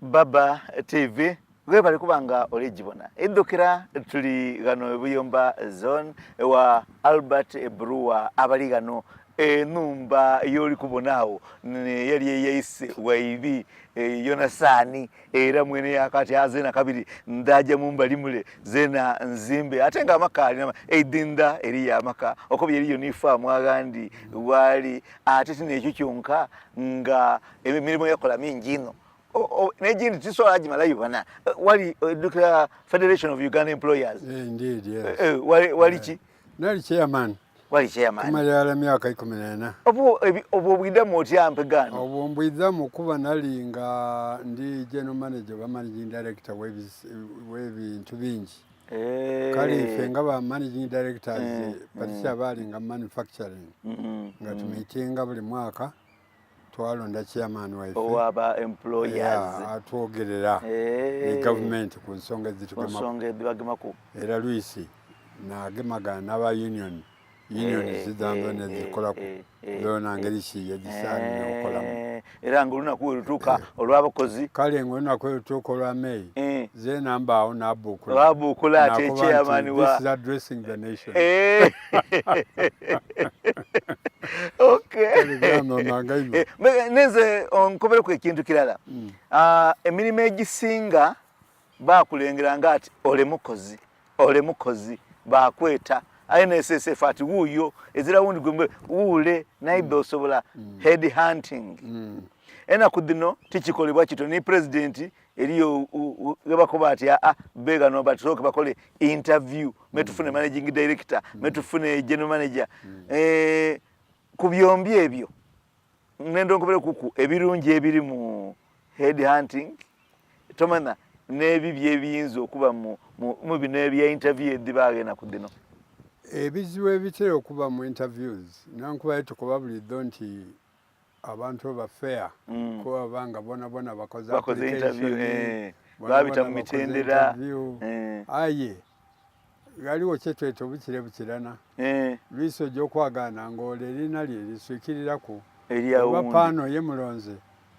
Baba TV webale kuba nga oligibona. Idhukira tuli ghano e Buyumba Zone ewa Albert Brewer abali ghano enhumba yoli kubona agho yali eyaise Waibi Yonasaani era mwene yakati azena kabiri ndaja mumbali mule zena nzimbe ate nga amaka alina eidhindha eriyo amaka okobye eriyo ni faamu aghandi waali ate ti nekyo kyonka nga emirimu yakola mingi inho negindi tisobola gimalayo bana wali oddukira Federation of Uganda Employers eh, indeed, yes. Eh, eh, wali, wali ki nali chairman wali chairman kumalala myaka ikumi n'ena obwo obwo bwidhamu otya mpegaano obwo mbwidhamu kuba nali nga ndi general manager oba managing director w'ebintu bingi eh. kale ife nga ba managing directors eh, patricia eh. baali nga manufacturing mm, nga mm. tumitinga buli mwaka twalonda chairman waife owaba employers atwogerera ne government ku nsonga ezitugemaku era lwisi nagemagana n'aba union union eh, zidhanzo eh, nezikolaku eh, eh, zona ngeri ki egisaanire okukolamu Eh, era nga olunaku we lutuuka olw'abakozi kale nga olunaku we lutuuka olwa May Eh. zeena mbaawo nabuukula lwabuukula ate Nakoba nti, chairman wa this is addressing the nation Eh. Okay. Kale gamba inho. Eh, nenze onkobereku ekintu kirala Ah, emirimu egisinga bakulengeranga ati ole mukozi ole mukozi bakweta aye NSSF ati wuuyo ezira wundi gwe wuule naibe osobola head hunting enaku dhino tikikolebwa kito ni president eriyo webakoba ati aa begano batusooke bakole interview metufune managing director metufune general manager eh, ku byombi ebyo nendongobere kuku ebirungi ebiri mu head hunting tomanya n'ebibi ebiyinza okuba mu, mu, mu bino ebya interview edhibagho enaku dhino ebizibu ebitera okuba mu interviews nankubaye tukoba bulijjo nti abantu baba fair Mm. kuba baba nga bona bona bakoze bakoze interview application, eh, bona babita bona mu bakoze mitendera interview. eh, aye ghaliwo kyetweta obukire bukirana eh, lwisi ojja okwagaana ng'olwo erina lye liswikiriraku erya oba wundi paano ye mulonze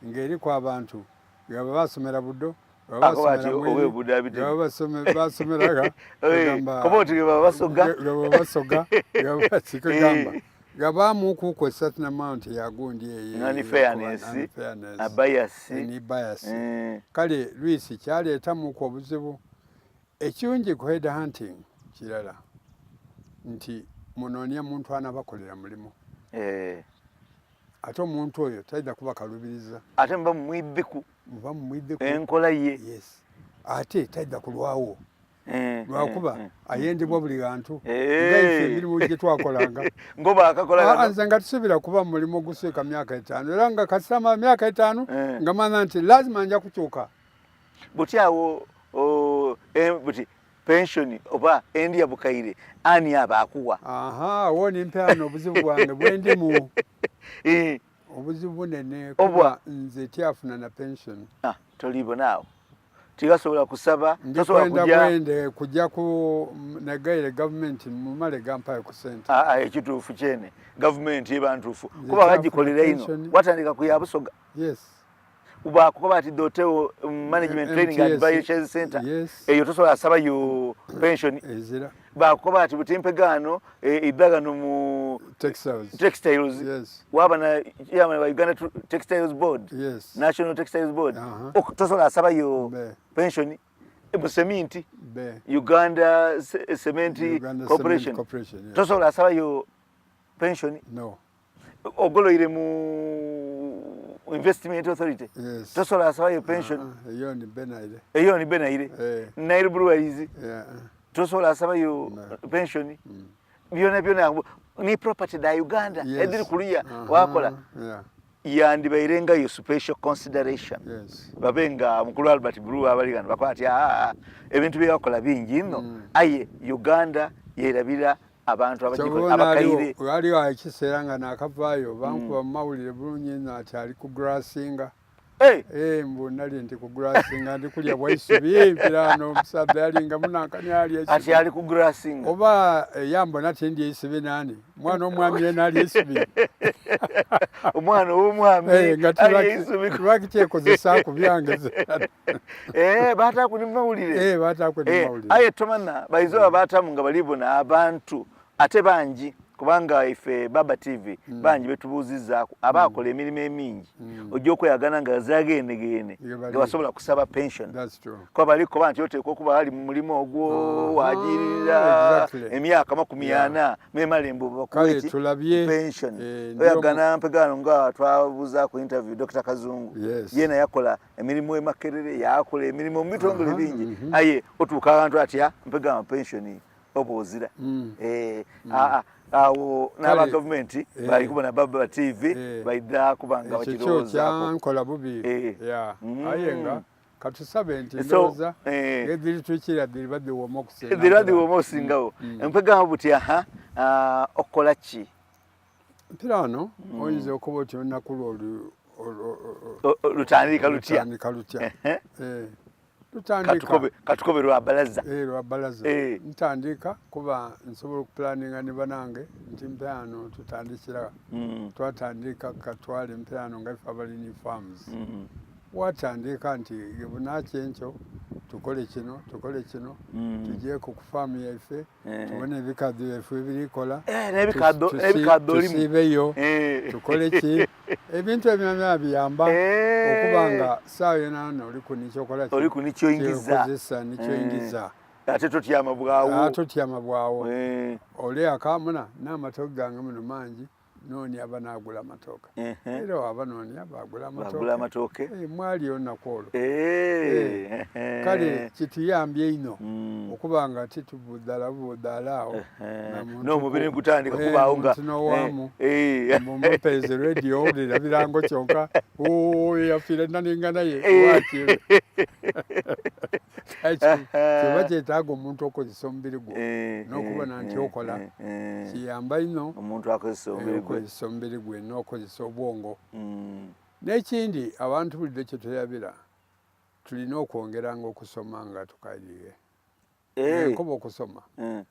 ng'eriku abantu nga basomera Buddo nga Akoba ati basomera owe Mwiri Buddo abite. nga basomeraga Eh, koba oti baba basoga nga basoga nga basikugamba nga bamukuku a certain amount ya gundi eyo non fairness a bias ni bias eh, kale lwisi kyaleetamuku obuzibu ekirungi ku head hunting kirala nti munoonia muntu anabakolera mulimu eh. ate omuntu oyo taidha kuba kalubiriza ate muba mumwidhiku muba mumwidhiku enkola ye yes ate taidha kulwawo Eh, lwakuba eh, eh. ayendebwa buli ghantu Eh. nga ife emirimu gye twakolanga ngoba akakola Ah, kano nze nga tusuubira kuba mu mulimu oguswika myaka etaano era nga kasita myaka etaano Eh. nga manha nti lazima nja kukyuka buti awo eh, buti pension oba endya bukaire ani aba akuwa aha awo nimpeano obuzibu bwange bwendimu Eh, obuzibu bunene Obwa. kuba nze tyafuna na pension ah, tolibona awo tigasobola kusaba tosobola ndikwenda kujja bwende kujja ku negaire gavumenti mumale gampayo ku sente Ah, ah, ekituufu kyene gavumenti eba ntuufu Nze kuba kyafuna bagikolera ino pension. watandika ku ya Busoga yes bakukoba ati dotewo management training MTS. advisory center Yes. eyo tosobola sabayo pension ezira bakukoba ati butimpegaano eh, idagano mu textiles textiles yes waba na chairman wa Uganda Textiles Board yes National Textiles Board Aha. Ok, tosobola asabayo Be. pension mu seminti be Uganda Cement Uganda Cement Corporation Corporation yes. tosobola asabayo pension no ogoloire mu Investment Authority yes tosobola asabayo pension Ah, eyo ni benaire eyo ni benaire eh Nile Breweries yeah tosobola asabayo No. pension byona byona ni property da Uganda yes ediri kuliya Aha, wakola yeah yandibaire nga yo special consideration yes babe nga mukulu Albert Brewer abali gano bakola ati aa ebintu bye bakola bingi nno Mm. aye Uganda yerabira abantu abagikola Kyobona abakaire waliwo ekiseera nga nakavaayo bankuba mu mawulire bulungi nnyo ati ali ku grasinga. Hey! Eh, mbu nali ndi ku grassing ndi kulya bwaisubi mpirano omusaadha yalinga munankani alya ati isubi ali ku grassing oba eh, yambona ti ndya isubi nani mwana omwami yena alya isubi omwana ow'omwami Eh, nga alya isubi lwaki kyekozesaaku byange Eh, baataaku ni mawulire Eh, baataaku ni Eh, mawulire aye tomana baize babaatamu nga balibona abantu ate bangi kubanga ife Baba TV bangi betubuuzizaaku abaakola emirimu emingi ojja okweyagana nga zagenegene Nga bali- nga basobola kusaba pension That's true. kuba balikoba nti oteekwa okuba ali mu mulimu ogwo wagiririra emyaka 40 memale mbu Kale bakuwe ki tulabye, pension eh, ndi oyagana mpegano nga twabuuzaku interview Dr. Kazungu Yes. yena yakola emirimu e Makerere yakola emirimu mu bitongole bingi aye otuuka awantu atya mpegano pension oba ozira Eh, awo n'aba Kale, gavumenti eh, bali kubona Baba TV eh, baidha kuba nga ekyo kyo bakirowoozaako kyankola bubi Eh. Yeah. Aye nga katusabe nti So, ndowooza eh, ng'edhirituukirira dhiriba dhiwooma okusinga dhiriba dhiwooma osingawo mpegano buti aha okola ki mpira wano oyinza okuba oti olunaku lwo lutandika lutya lutandika lutya Eh, lutandika katukobe lwa balaza Eh, lwa balaza Eh. ntandika kuba nsobola okupulaninga ne banange nti mpirano tutandikira twatandika katwale mpirano nga ife abalini farms watandika nti bunakya enkyo tukole kino tukole kino tugyeko ku faamu yaife tubone ebikaddo byaife ebirikola Eh, n'ebikaddo olimu. tusiibeyo Eh. tukole ki ebintu ebyo byona biyamba Eh. okuba nga saawa yonayona oliku nikyokola ki? Oli ku nikyoyingiza. Kyokozesa nikyoyingiza ate totyama bwawo totyama bwawo Eh, oli akamuna n'amatooke gange muno mangi noonia abanaagula amatooke ehe. era abanoonia bagula bagula amatooke Eh, mwali olunaku olwo Eh, ehe. kale kituyambye inho Mm. okuba nga titubudala bubudala awo Ehe. na muntu n'omubiri ku- gutandika Eh, kubaawo nga muntu n'owaamu eh, eh. mumpeeze radio owulira birango kyonka yafiire naninga naye Eh. lwaki kiba kyetaaga omuntu okozesa omubiri gwo Eh, n'okubona eh, nti eh, okola eh, eh. kiyamba inho omuntu akozesa omubiri gwe okozesa omubiri gwe n'okozesa obwongo Mm. n'ekindi abantu bulidde kye tweyabira tulina okwongeranga okusoma nga tukaliye Eh, enkoba okusoma eh.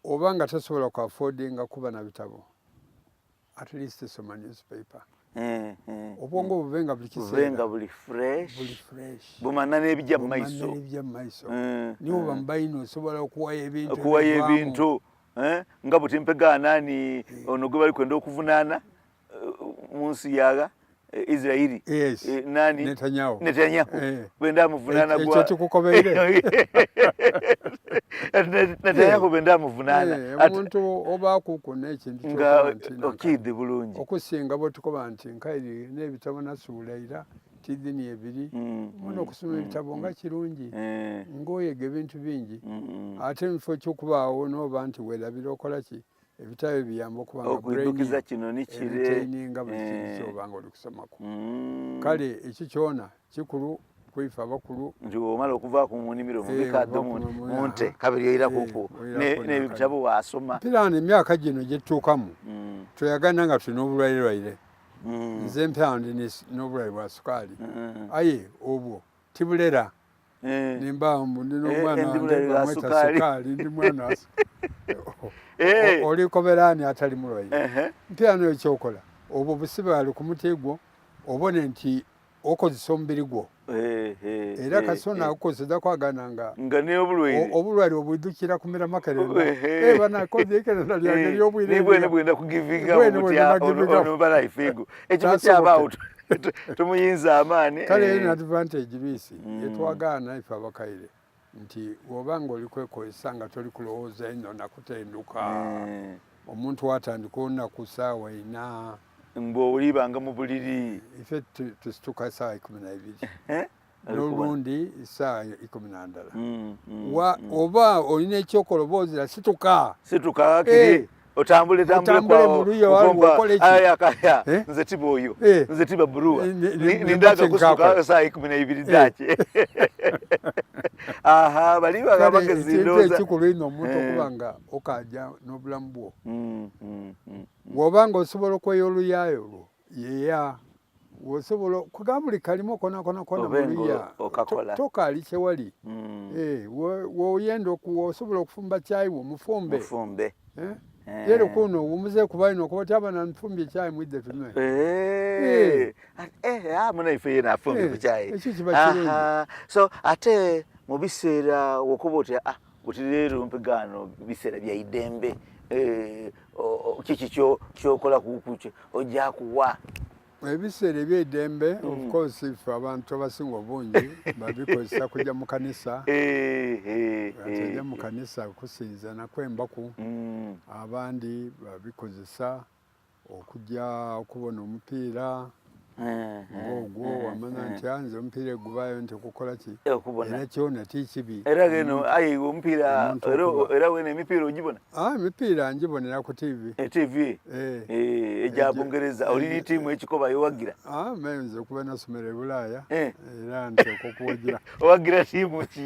oba nga tosobola ku affordinga kuba na bitabo at least soma newspaper Eh, eh. obwongo bube nga buli bube kiseera nga buli fresh buli fresh bumana n'ebijja mu Bumanya maiso ebijja mu maiso Eh, niwe oba mubayina osobola okuwayo ebintu okuwayo ebivaamu. ebintu eh, nga buti mpegaanaani ono gwe bali kwenda okuvunaana eh, mu nsi yaga eh, Israeli Yes. Eh, nani Netanyahu. Netanyahu Eh. bwenda amuvunaana Ekyo gwa kikukobeire. Netanyahu bwenda amuvunaana Eh, Ati- omuntu obaakuku n'ekintu nga kyokoba nti nanka. okiidde bulungi okusinga bwetukoba nti nkairi n'ebitabo nasuula ira tidini ebiri Mm, muna okusoma ebitabo nga kirungi Eh, ng'oyega ebintu bingi mm, ate mu kifo ky'okubaawo n'oba nti weerabira okola ki ebitabo biyamba okuba nga okwidukiza kino ni kire eretaininga buli kintu Eh, kyoba nga oli kusomako mm. kale ekyo kyona kikulu kwife abakulu nti omala okuvaako mu nnimiro mu Eh, bikadde ova ku mu- mu nte aha. kabiri oirakuku Eh, oirako n'ebitabo wasoma mpirano emyaka gino gyetutuukamu Mm, tweyagana nga tulina obulwairwaire mm, nze mpirano ndi n'obulwaire bwa sukaali mm. aye obwo tibulera Eh, nimba mbu ndi Eh, n'omwana ndi wange bulwaire bwa bamweta sukaali. sukaali ndi mwana wa eh, olikobera ani atali mulwaire ehe, mpirano ekyokola obwo busibe ali ku muti gwo obone nti okozesa omubiri gwo eh, eh, era eh, kasona eh. akukozesa kwagana nga nga n'obulwaire obulwaire obwidukira kumira makerenda Ehe. Eh, banakoze ikerenda lyange ly'obwire nibwene bwenda kugivinga Bwene butya bwenda kugivinga. ono balaife ego ekifo Tasoboka. kyabaawo tumuyinza amaani kale eh, eno advantage lwisi yetwagaana ife abakaire nti bw'oba nga oli kwekozesa nga toli kulowooza ino nakutenduka eh, omuntu watandika olunaku saawa ina ng'olibanga mu buliri ife tusituka saawa 12 Eh, n'olundi saawa 11 Mm, mm, oba olina ekyokola oba ozira situka situka kiri Eh. otambule tambule Otambule kwawo mu luya waliwo okomba, okole ki? aya kaya Eh? nze tiba oyo Eh. nze tiba buruwa Ne nindaga mba kusuka kyenkakola. saa 12 daki aha bali Kale bagabagezi ekintu ndowooza ekikulu ino omuntu Eh. okuba nga okaja n'obulamu bwo Mm, mm, mm. bw'oba nga osobola okweya oluyaayo lwo yeya Osobola kwegamba buli kalimo konakona kona muluya tokaali kyewali mm. eh, woyenda osobola okufumba kyayi wo mufumbe mufumbe eh? Eh. Lero kuno wumuze kuba ino kuba tyaba nfumbye kyayi mwidde tunywe eh. Eh, ah, munaife yena afumbye ku kyayi ekyo kiba kirungi so ate mu biseera wokuba otya ah buti leero mpegaano biseera bya idembe kiki kyokola kuku ojja kuwa Ebiseera eby'eidembe mm. of course ife abantu abasinga obungi babikozesa kujja mu kanisa eh, eh, ate mu kanisa kusinza nakwembaku mm. abandi babikozesa okujja okubona omupiira eh, ng'ogwo wamanya nti anze omupiira egubayo nti okukola ki era kyona ti kibi era geno ayi omupiira era wena emipiira ogibona Ah, emipiira ngibonera ku TV. E TV? Eh. Eh, egya Bungereza. Oli ni tiimu ekikoba yowagira? Ah, nze okuba nasomera e Bulaaya. Eh. Era nteekwa okuwagira. Owagira tiimu ki?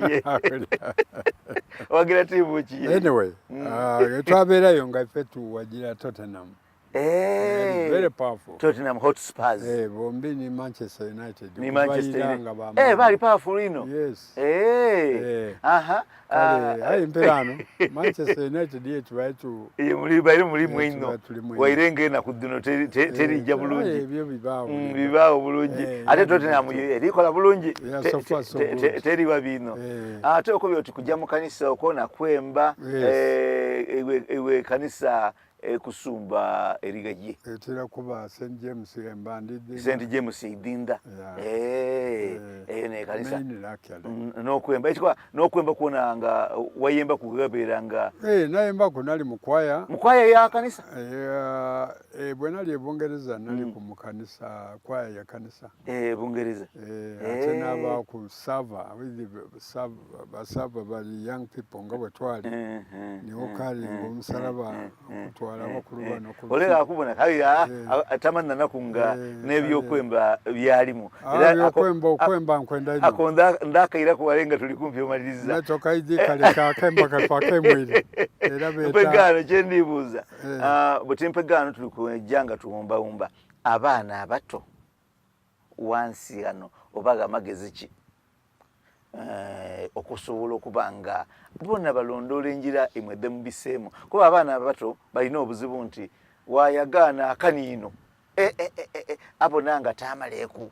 Owagira tiimu ki? Anyway, mm. uh, twabeerayo nga ffe tuwagira Tottenham. Hey. Eh. Very powerful. Tottenham Hotspurs. Eh, bombi ni Manchester United. Ni Manchester United. Eh, bali powerful ino. Yes. Eh. Eh. Aha. Kale, aye mpera Manchester United ye tubaye tu. Eh, muli bali muli mwino. Waire ngena ku duno teri teri ja bulungi. Eh, ebyo bibaawo. Mm, bibaawo bulungi. Eh, Ate Tottenham erikola bulungi. Yeah, so far so good. Teri babino. Eh. Ate okubyo oti kujja mu kanisa okona kwemba yes. eh ewe ewe kanisa ekusumba erigaye etera kuba St James embandidde St James idinda eh eyo ne kanisa mm, nokwemba ekikwa nokwemba kuona nga wayemba kugabeera nga eh nayemba ku nali mu kwaya mu kwaya ya kanisa eh, eh bwe nali e Bungereza nali mm. ku mu kanisa kwaya ya kanisa eh Bungereza eh ate naba ku server with the basava bali young people nga bwe twali eh, eh, niwo eh, kalinga omusalaba okutwala abakulu bano oleka akubona kale tamanna naku nga n'ebyokwemba byalimu ah, ebyokwemba okwemba nkwenda ino ako ndakaira kuwale nga tuli kumpi omaliriza netokaidi kale kakemba kafa kemwiri era beta mpegaano kyendibuuza ah, bwe mpegaano tuli kujja nga tuwumbawumba abaana abato wansi ghano oba gha magezi ki eh, okusobola okuba nga bona balondoola enjira imwe dhemubiseemu kuba abaana abato balina obuzibu nti wayagaana akaniino e, e, e, e, e, abona nga taamaleeku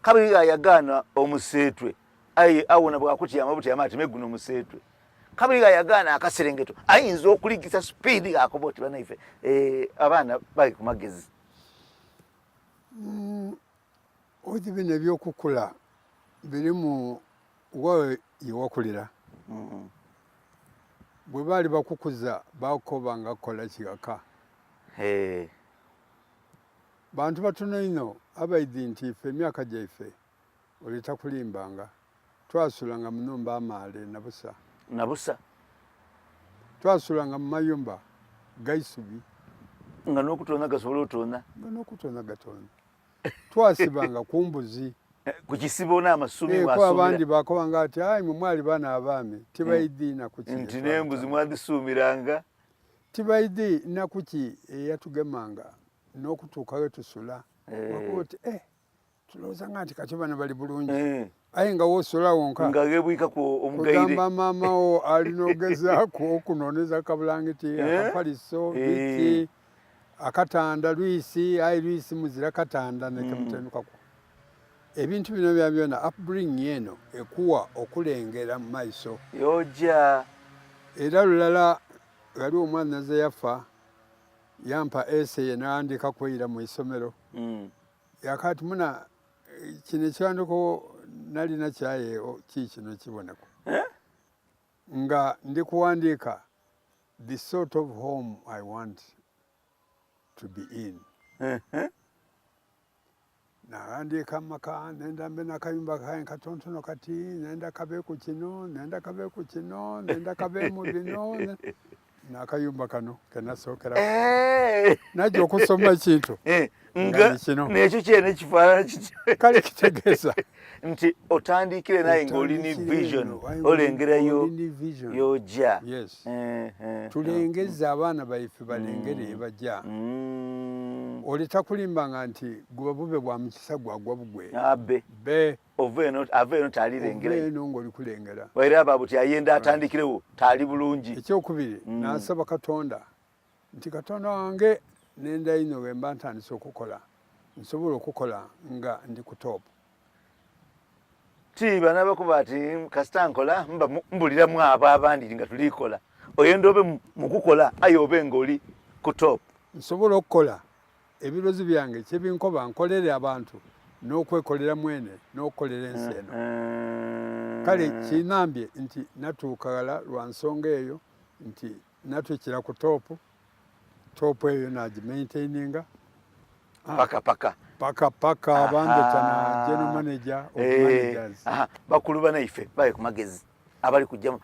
kabiri ayagaana omuseetwe aye awona bwakutyama butyama ati meguno omuseetwe kabiri ayagaana akaserengeto ayinza okuligisa sipiidi akoba oti banaife eh, abaana bali ku magezi Mm, oti bino ebyokukula birimu wawe yewakulira mm. bwe baali bakukuza bakukoba nga kukola kigaka hey. bantu batono ino abaidhi nti ife emyaka gyaife oli takulimbanga twasulanga mu numba amaale nabusa nabusa twasulanga mu mayumba gaisubi nga n'okutona gasobola otona nga n'okutona gatona twasibanga ku mbuzi eh, ku kisibo n'amasumi eh, ko abandi bakobanga ati ayi mwe mwali baana abaami tibaidhi nakuki nti n'embuzi mwadhisuumiranga tibaidhi nakuki eyatugemanga n'okutuuka we tusula eh. wakuba oti eh tulowooza nga nti kati bano bali bulungi eh. aye nga wosula wonka nga gebwikaku omugaire kugamba maama wo alina ogezaako okunooneza kabulangiti eh? akafaliso Eh. biki akatanda lwisi aye lwisi muzira katanda nekemutendukako ebintu bino bya byona upbringing eno ekuwa okulengera mu maiso yoja era lulala waliwo omwana ze yafa yampa essay nawandikako ira mu isomero mm. yakati muna kino ekiwandiiko nalina kyaye ki kino kiboneko eh? nga ndi kuwandiika the sort of home i want to be in Eh, eh? nawandiika amaka nenda mbe nakayumba kange katonotono kati nenda kabeeku kino nenda kabeeku kino nenda kabeemu bino nakayumba kano kenasookera Eh. najja okusoma ekintu Eh, Nga nga ni kino. nekyo kyene kifaanana kityo kale kitegeeza nti otandikire naye ng'oli ni Otandikire vision eno, aye ng'oli- olengerayo oli ni vision. yoja Yes. Eh, eh, tulengeze abaana baife balengere ebajja Mm. Ole takulimbanga nti guba bube bwa mukisa gwagwa bugwe. Abe. Be. Ova eno, ava eno talirengera. Ova eno ng'oli kulengera. Waire aba buti ayenda atandikirewo tali bulungi. Ekyokubiri mm. nasaba Katonda nti Katonda wange nenda inho bwe mba ntandise okukola nsobola okukola nga ndi ku top. Ti bana bakuba ati kasita nkola mba mbuliramu abo abandi nga tulikola oyenda obe mukukola aye obe ng'oli ku top. Nsobola okukola ebirozi byange kyebinkoba nkolere abantu n'okwekolera mwene n'okukolera ensi eno. Kale kinambye nti natuuka ghala lwa nsonga eyo nti natuukira ku top, top eyo nagimaintaininga ah, paka paka paka paka bandeta na general manager of eh, managers. Bakulu banaife baye ku magezi abali kujja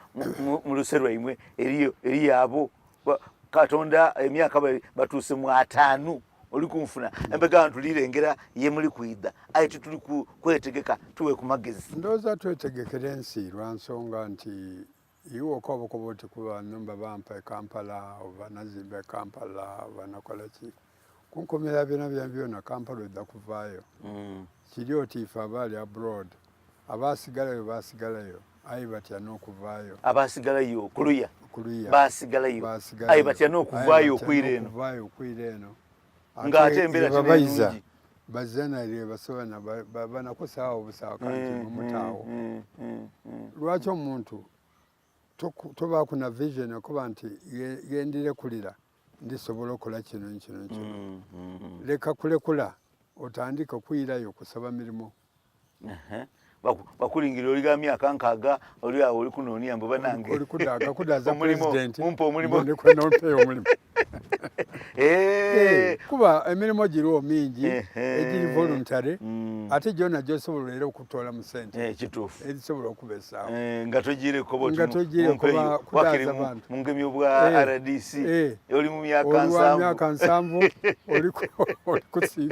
mu luse lwaimwe eriyo eriyo abo Katonda emyaka batuuse mu ataanu oli kunfuna embega ntulirengera ye muli kwidha aye tituli kwetegeka tuwe ku magezi. Ndowooza twetegekera ensi lwa nsonga nti iwe okoba okoba oti kuba numba bampa e Kampala oba nazimba e Kampala oba nakola ki kunkomera byona byona byona Kampala oidha kuvaayo mm. Kiri oti ife abaali abroad abaasigalayo baasigalayo aye batya n'okuvaayo. Abaasigalayo kuluya kuluya baasigalayo aye batya n'okuvaayo okwira eno okuvaayo okwira eno ng'ate embeera tebayiza bazza naye basobana banakusaawo busaawo kanti mm, mumutaawo mm, mm, lwaki omuntu tobaaku na vision okuba nti gendirekulira ndisobola okola kino nkino nkino mm, mm. leka kulekula otandike okwirayo kusaba mirimu bakulingira oli ga myaka nkaga oli awo oli kunoonia mbu banange oli kudaga kudaza president mumpe omulimu nompeyo omulimu eh. Eh, kuba emirimu giriwo mingi egiri voluntary mm. ate gyona gyosobola era okutoola mu sente eh, kituufu ezisobola okubesaawo nga togiireko nga togiireko kudaza bantu mungemi obwa eh, RDC eh, oli mu myaka nsanvu myaka nsanvu oli kusi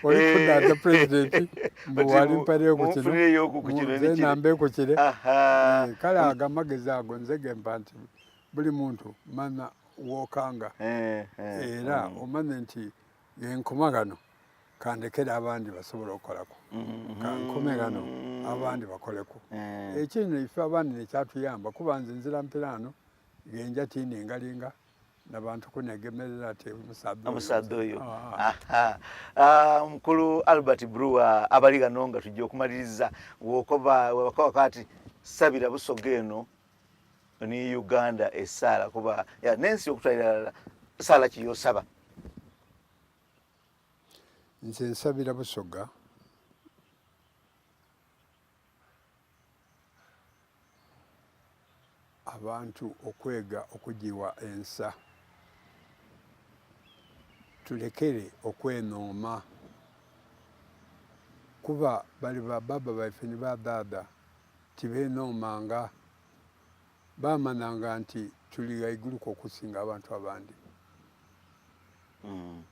oli eh. kudaza president mbu wali mpaleyo ku kino nze nambe ku kire kale ago amagezi ago nze gempa nti buli muntu mana wokanga era mm. omanye nti genkoma gano kandekere abandi basobola okukolako mm-hmm. kankome gano abandi bakoleku eh. ekino ife abandi nekyatuyamba kuba nze nzira mpiraano genja tiningalinga nabantu kunegemerera ati omusaadha oyo ah. Ah, omukulu Albert Brewer abali gano nga tujja okumaliriza wokoba webakoba kati sabira Busoga eno ni Uganda esaala kuba nensi okutwalira ddala saala kiyosaba Nze nsabira Busoga abantu okwega okugiwa ensa tulekere okwenhooma kuba bali ba bbaabba baife ni ba dhaadha tibenhoomanga baamanhanga nti tuli ghaiguluku okusinga abantu abandi. Mm.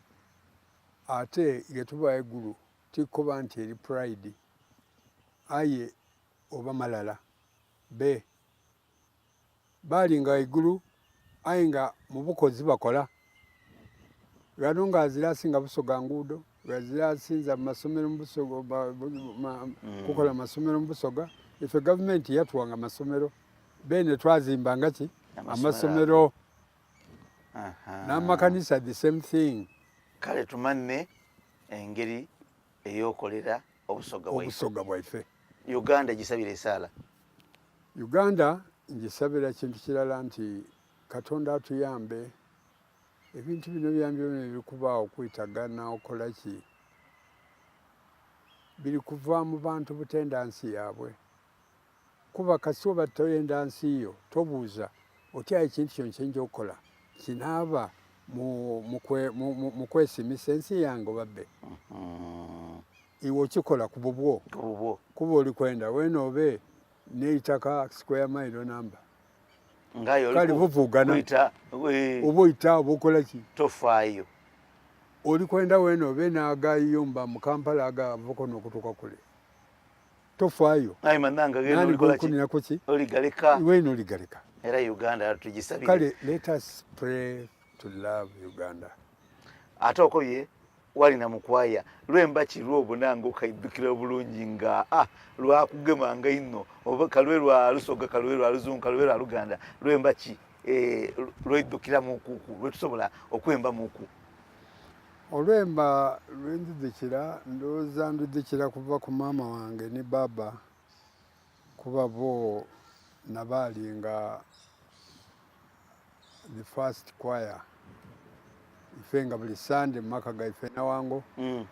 Ate ghetuba ghaigulu ti kukoba nti eri pride aye oba malala. Be baalinga ghaigulu aye nga mu bukozi bakola. Ghano nga ghazira asinga Busoga nguudo, ghazira asinza masomero mu Busoga, mm. kukola masomero mu Busoga. Ife gavumenti yatuwanga masomero, beene twazimbanga ki amasomero. N'amakanisa the same thing. Kale tumanne engeri eyokolera obusoga bwaife. Obusoga bwaife. Uganda gisabira esaala. Uganda ngisabira kintu kirala nti Katonda atuyambe ebintu bino byambi byona ebiri kubaawo okwitagana okola ki biri kuva mu bantu butenda nsi yaabwe. Kuba kasita oba toyenda nsi yo tobuuza oti aye ekintu kino kye nja okukola kinaaba mu kwesiimisa ensi yange oba bbe. Iwe okikola ku bubwo kuba oli kwenda weena obe n'eitaka square mile namba. Kale buvugana oba oita oba okola ki tofaayo. Oli kwenda weena obe n'agayumba mu Kampala agava kono okutuuka kule. Tofaayo. Aye mananga geno Nani olikola ki? gwokunira kuki? Oligaleka. Wena oligaleka. Era Uganda tugisabire. Kale let us pray to love Uganda. Ate okobye. Wali na mukwaya lwemba ki lwobona nga okaidhukira obulungi nga ah lwakugemanga inho oba kalube lwa Lusoga, kalube lwa Luzungu, kalube lwa Luganda, lwemba ki eh, lwoidhukiramukuku lwetusobola okwembamuku? Olwemba lwendidhukira ndowooza ndidhukira kuva ku maama wange ni bbaabba kuba bo nabaali nga the first choir ife nga buli Sunday mu maka gaife Nawango mm.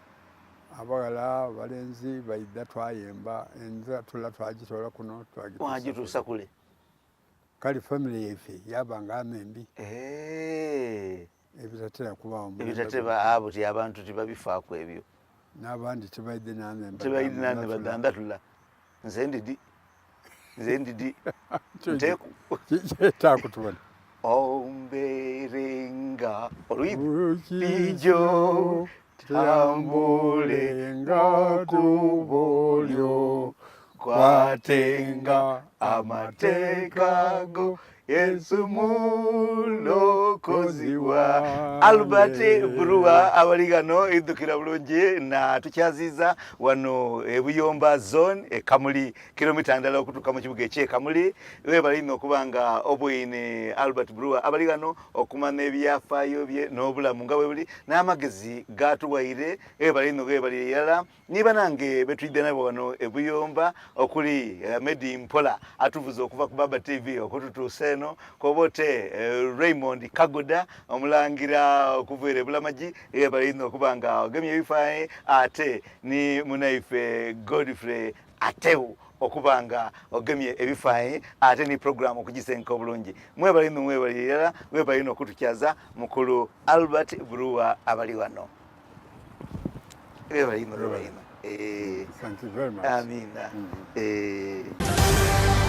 abaghala abalenzi baidha twayemba enjatula twagitoola kuno twagituusa kule kale family yaife yaba nga amembi eh. ebitatera kubaawo ebitatera abo ti abantu tibabifaaku ebyo n'abandi tibaidhi nane tibaidhi nane badandatula nze ndidi nze ndidi nteku kyetaaku tubona omberenga olwijo tambulenga kubolyo kwatenga amateeka go Yesu mulokozi wa Albert Brewer abali ghano idhukira bulungi na tukyaziza wano e Buyomba zone e Kamuli kilomita ndala okutuuka mu kibuga eky'e Kamuli. Webale inho okuba nga obwine Albert Brewer abali ghano okumanya ebyafaayo bye n'obulamu nga bwe buli n'amagezi gatuwaire. Webale inho webalire irala. Ni banange betwidha nabo wano e Buyomba okuli eh, Medi Mpola atuvuze okuva ku Baba TV okututuusa eno koba ote eh, Raymond Kagoda omulangira okuva ere Bulamagi yebale inho okuba nga ogemye ebifaananyi ate ni munaife Godfrey Ateu okuba nga ogemye ebifaananyi ate ni program okugisenka obulungi. Mwebale inho mwebale irala mwebale inho okutukyaza mukulu Albert Brewer abali wano. Webale inho, webale inho. Eh. Thank you very much. Amina. Eh.